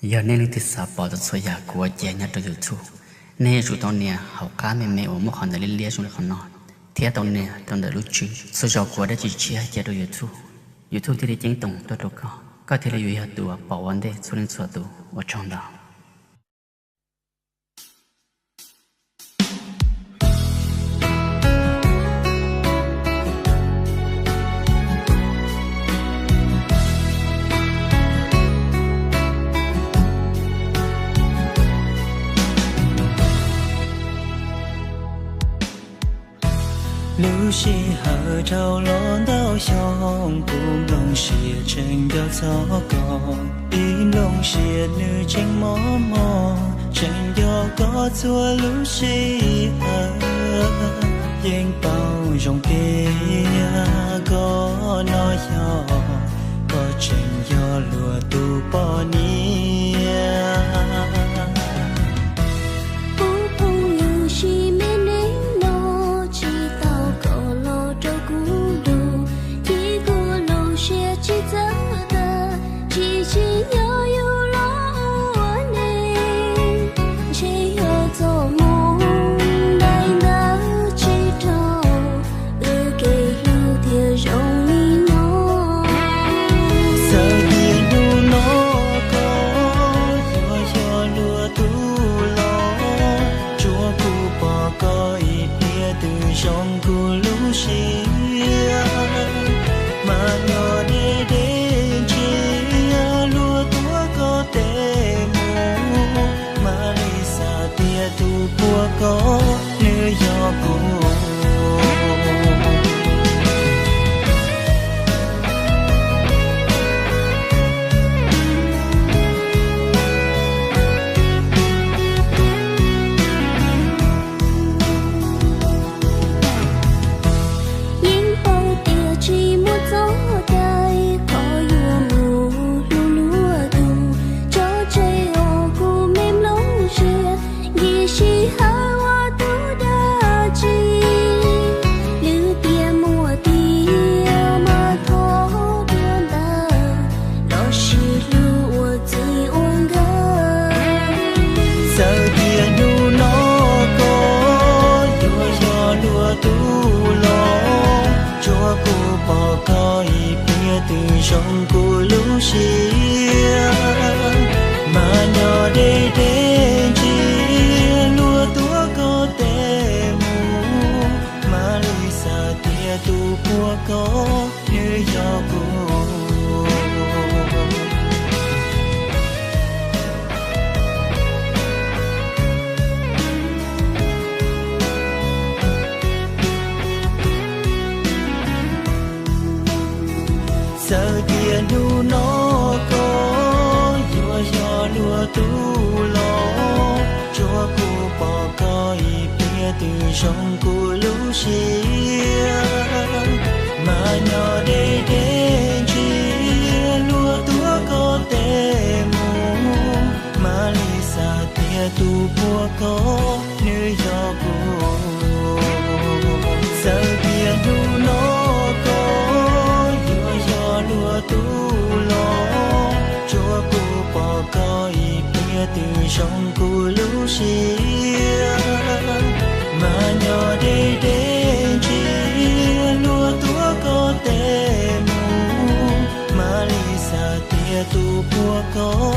Yog nej leej twg xav pom tau txhua yam kuv ua cia nyob rau YouTube, nej yuav tsum tau nias hauv qab me me uas muaj qhov ntawv liab liab zoo li qhov no, thiab tau nias rau ntawm lub tswb. Txhua zaus kuv ua dab tsi tshiab cia rau YouTube, YouTube thiaj li ceeb toom tuaj rau koj, koj thiaj li yuav yog tus uas pom ua ntej txhua leej txhua tus. Ua tsaug ntau. Lub sij hawm dhau los ntau xyoo, kuv nplooj siab tseem nco txog koj, ib nplooj siab nws tseem mos mos, tseem nco koj txhua lub sij hawm. Yeej paub zoo tias koj no yog, koj tseem yog luag tus poj niam. Kuv phooj ywg sis me neej no, tsis tau koj los rau kuv dua, ces kuv lub siab tsis txawj tawm, tsis tsim nyog yus los ua neej. Ntshe yog txoj hmoo daim ntawv tsis raug, wb kev hlub thiaj zoo li no. Txawm tias hnub no koj yuav yog luag tus los, tsuav kuv pom koj ib pliag twb zoo kuv lub siab. Mas nyob deb deb ntsia luag tuav koj tes mus, mam li xav tias tus puag koj nws yog kuv. Yeej paub tias tsis muaj txoj cai, qhov yuav mus hlub luag tus, tso tseg os kuv me nplooj siab, nkim sij hawm ua tus dab tsi. Lwm tiam muaj tiag mas thov dua ntawd, los sis hlub ua txij ua nkawm. Txawm tias hnub no koj yuav yog luag tus los, tsuav kuv pom koj ib pliag twb zoo kuv lub siab. Mas nyob deb deb ntsia luag tuav koj tes mus, mam li xav tias tus puag koj nws yog kuv. Txawm tias hnub no koj yuav yog luag tus los, tsuav kuv pom koj ib pliag twb zoo kuv lub siab. Mas nyob deb deb ntsia luag tuav koj tes mus, mam li xav tias tus puag koj nws yog kuv. Txawm tias hnub no koj yuav yog luag tus los, tsuav kuv pom koj ib pliag twb zoo kuv lub siab. Mas nyob deb deb ntsia luag tuav koj tes mus, mam li xav tias tus puag koj